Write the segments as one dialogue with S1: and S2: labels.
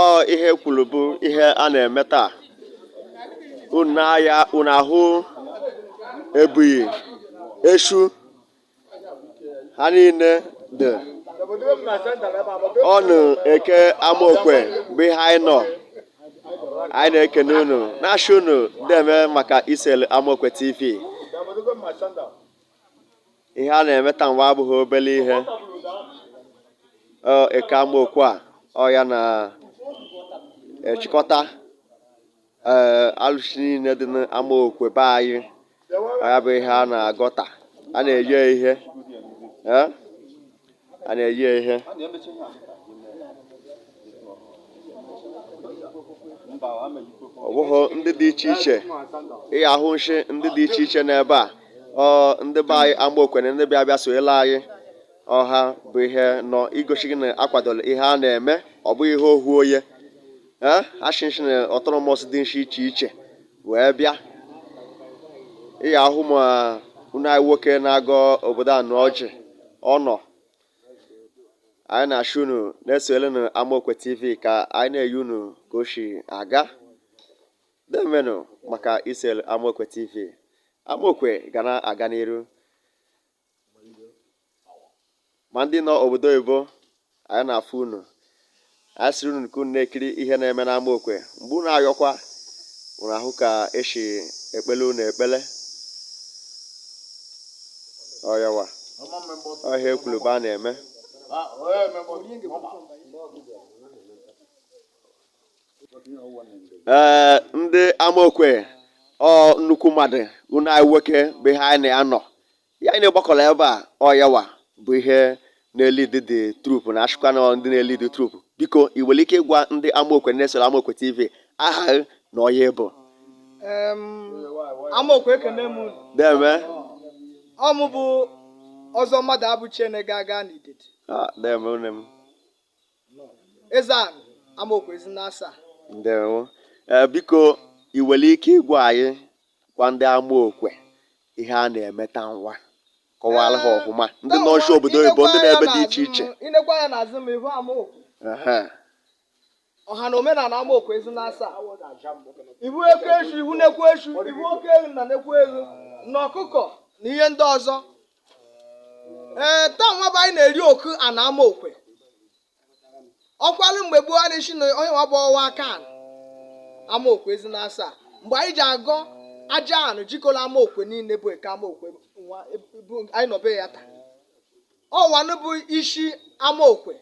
S1: Ọ ihe kwuru bụ ihe a na-eme taa. Unu anya unu ahụ ebughị eshu ha niile dị ọnụ. Eke Amaokwe bụ ihe anyị nọ. Anyị na-ekene unu, na-asị unu deme maka isele Amaokwe TV. Ihe a na-eme taa nwa abụghị obele ihe. Ọ Eke Amaokwe a, ọ ya na-echịkọta ee alụsị niile dị n'Amaokwe be anyị. Ọ ya bụ ihe a na-agọta, a na-eyi ihe, ee a na-eyi ihe. Ọ bụghị ndị dị iche iche ị ahụ nshi ndị dị iche iche n'ebe a. Ọ ndị be anyị Amaokwe na ndị bịa bịa sonyela anyị. Ọha bụ ihe nọ igosi gị na akwadola ihe a na-eme. Ọ bụghị ihe ohu oye ee ha shi nshi na autonomous dị nshi iche iche wee bịa. Ị ahụ ma unu anyị nwoke na-agọ obodo a na ọjị ọ nọ. Anyị na-achọ unu na-esonyere na Amaokwe TV ka anyị na-eyi unu ka o si aga. Demenụ maka isel Amaokwe TV. Amaokwe ga na-aga n'iru. Ma ndị nọ obodo oyibo, anyị na-afụ unu. Anyị sịrị unu ka unu na-ekiri ihe na-eme n'Amaokwe. Mgbe unu ayọkwa, unu ahụ ka esi ekpele unu ekpele. Ọyawa ọhịa ekwuru bụ a na-eme. Ee, ndị Amaokwe, ọ nnukwu mmadụ unu anyị nwoke bụ ihe anyị na-anọ ya. Anyị na-agbakọrọ ebe a. Ọ yawa bụ ihe na-elead the troop na achịkwa na ndị na-elead troop. Biko, ị nwere ike ịgwa ndị Amaokwe na-esoro Amaokwe TV aha gị na onye bụ?
S2: Amaokwe, ekene m unu.
S1: Deme.
S2: Ọ mụ bụ ọzọ mmadụ abụchiene ga-aga n'Idede.
S1: Ah, deme nne m.
S2: Eze anị Amaokwe Ezinasa.
S1: Ndewo. Ee, biko, ị nwere ike ịgwa anyị, gwa ndị Amaokwe ihe a na-eme taa nwa? Kọwara ha ọfụma, ndị nọ nso obodo oyibo, ndị na-ebe dị iche iche.
S2: Inekwa anya n'azụ m, ịhụ Amaokwe ọha na omenala Amaokwe Ezinasa, ibu eke eshu, ibu nekwu eshu, ibu oke ewu na nekwu ewu na ọkụkọ na ihe ndị ọzọ. Ee, taa nwa bụ anyị na-eri oku ana Amaokwe. Ọkwalụ mgbe gboo a na-esi na onye nwa bụ ọwa aka anụ Amaokwe Ezinasa, mgbe anyị ji agọ aja anụ jikọrọ Amaokwe niile bụ Eke Amaokwe nwa bụ anyị nọbe ya taa. Ọwanụ bụ isi Amaokwe,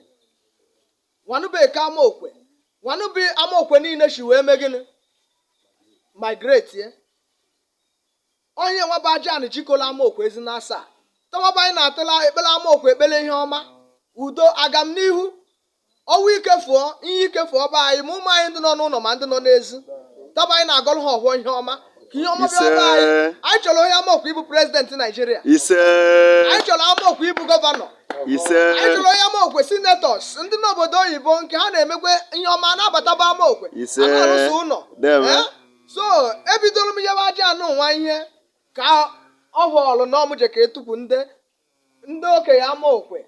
S2: nwanụ bụ Eke Amaokwe, nwanụ bụ Amaokwe niile si wee mee gịnị? Migrate ye. Onye nwa bụ aja anụ jikọrọ Amaokwe Ezinasa. Tawaba anyị na-atụla ekpere Amaokwe, ekpere ihe ọma, udo, agamnihu, ọnwụ ike fụọ, ihe ike fụọ be anyị, ma ụmụ anyị ndị nọ n'ụlọ ma ndị nọ n'ezi. Taba anyị na-agọrọ ha ọhụọ ihe ọma, ka ihe ọma bịa be anyị. Anyị chọrọ onye Amaokwe ịbụ president Naijiria.
S1: Ise.
S2: Anyị chọrọ Amaokwe ịbụ governor.
S1: Ise.
S2: Anyị chọrọ onye Amaokwe senators, ndị n'obodo oyibo nke ha na-emekwe ihe ọma na-abataba Amaokwe.
S1: Ise.
S2: A na-arụso ụlọ.
S1: Deme.
S2: Eh? So ebidoro m yebe aja anụ nwa ihe ka ọ họọlụ na ọmụje ka etupu ndị okenye Amaokwe,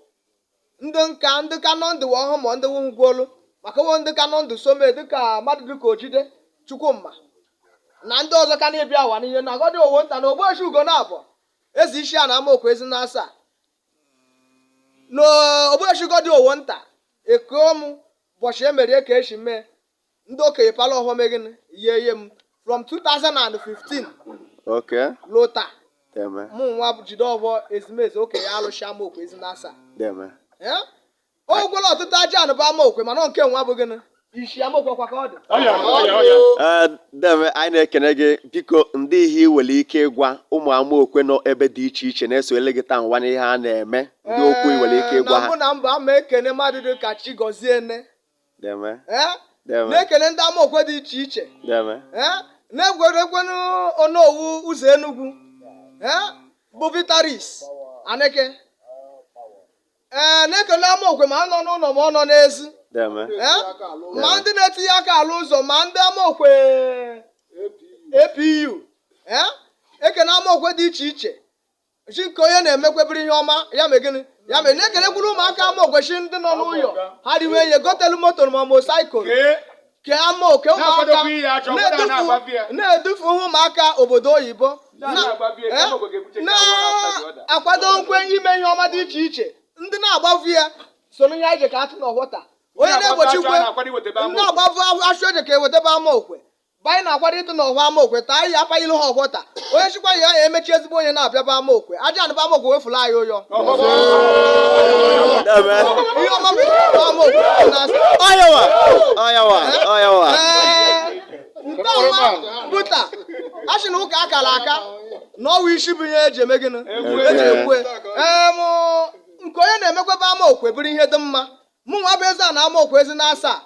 S2: ndị nka, ndị ka nọ ndụ ọhụụ ma ndị nwugwolu, maka wo ndị ka nọ ndụ some dịka mmadụ dịka Ojide Chukwuma na ndị ọzọ ka na-ebi awa n'ihe na agọdị owo nta na Ogbueshi Ugo na abụọ eze isi a na Amaokwe Ezinasa na Ogbueshi Gọdị owo nta ekuo m ụbọchị emerie ka esi mee ndị okenye pala ọhụụ mee gịnị yie ihe m from 2015 ruo taa.
S1: Deme.
S2: Mụ nwa jide ọvọ ezumezu okenye alụsị Amaokwe Ezinasa.
S1: Deme.
S2: Eh? O gwela ọtụtụ aja anụ bụ Amaokwe, mana nke nwa bụ gịnị isi Amaokwe kwa ka ọ dị.
S1: Ee, deme, anyị na-ekene gị. Biko, ndị ihe ị nwere ike ịgwa ụmụ Amaokwe nọ ebe dị iche iche na-esonyere gị taa nwa n'ihe a na-eme, ndị okwu ị nwere ike ịgwa
S2: na
S1: ha?
S2: Mbụ na mbụ, ama ekene mmadụ dị ka Chigoziene.
S1: Deme.
S2: Eh?
S1: Deme.
S2: Na-ekele ndị Amaokwe dị iche iche.
S1: Deme.
S2: Eh? Na-egwerekwenu Onowu ụzọ Enugwu, eh? Bụ Vitaris Aneke. Ee, na-ekele Amaokwe ma nọ n'ụlọ ma ọ nọ n'ezi.
S1: Deme.
S2: Eh? Ma ndị na-etinye aka alụ ụzọ, ma ndị Amaokwe APU. Eh? Ekene Amaokwe dị iche iche chi nke onye na-emekwebiri ihe ọma ya mee gịnị Ya mere na-ekelekwuru ụmụaka Amaokwe shi ndị nọ n'ụyọ ha riwe ihe, gotelu moto ma motorcycle kee Amaokwe ụmụaka,
S3: Na-akwadokwa ihe achọ, ọbụna na-agbavi ya.
S2: na-edufu ụmụaka obodo oyibo,
S3: Na-agbavi ya, Amaokwe ga-ebuche ka one after the other.
S2: na-akwado nkwe ime ihe ọma dị iche iche. Ndị na-agbavu ya so n'ihe anyị ji ka atụ n'ọghọta onye na-egbochikwe
S3: na-akwado iwetebe
S2: ndị
S3: Amaokwe.
S2: na-agbavu achụ eje ka ewetebe Amaokwe bụ anyị na-akwado ịtụ n'ọhụ Amaokwe taa anyị apanyelu ha ọghọta. Onye chịkwa ya ya emechi ezigbo onye na-abịaba Amaokwe aja anụba Amaokwe wefụla anyị ụyọ.
S1: Deme.
S2: Ihe ọma bụ Amaokwe na-asị.
S1: Ọyawa, ọyawa, ọyawa.
S2: Ee, nke ọma bụ taa a sị na ụka akara aka na ọwụ isi bụ ihe eji eme gịnị eji ekwe. Ee, mụ nke onye na-emekwebe Amaokwe bụrụ ihe dị mma. Mụ nwa bụ eze a na Amaokwe ezi na asaa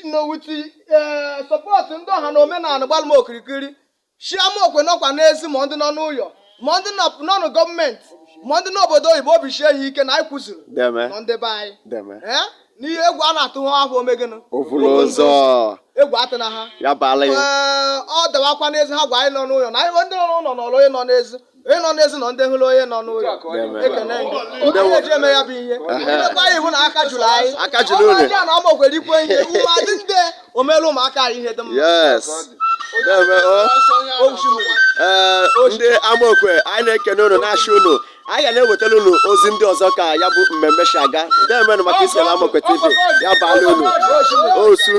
S2: n'owuti ee support ndị ọha na omenala gbalụ m okirikiri shi Amaokwe nọkwa n'ezi, ma ndị nọ n'ụyọ, ma ndị nọ nọ gọọmenti, ma ndị n'obodo oyibo, obi shie ya ike na anyị kwụziri
S1: Deme.
S2: nọ ndị be anyị.
S1: Deme.
S2: Ee, n'ihe egwu a na-atụ ha ahụ omegịnị.
S1: Ovulu ụzọ.
S2: Egwu atụna ha.
S1: Ya baala ya.
S2: Ee, ọ dawakwa n'ezi ha gwa anyị nọ n'ụlọ na anyị ndị nọ n'ụlọ nọrọ onye nọ n'ezi, onye nọ n'ezi nọ ndị hụrụ onye nọ n'ụlọ.
S1: Deme.
S2: Ekene gị. Anyị eji eme ya bụ ihe imekwa anyị iwu na aka jụrụ anyị.
S1: Aka jụrụ unu.
S2: Ọ bụ aja na Amaokwe rikwe ihe ụmụadị ndị omelu ụmụaka anyị ihe dị mma.
S1: Yes. Deme o. Ee, ndị Amaokwe, anyị na-ekene unu, na-achị unu. Anyị ga na-ewetara unu ozi ndị ọzọ ka ya bụ mmemme si aga. Demenụ maka isi na Amaokwe TV. Ya baala unu. Osu.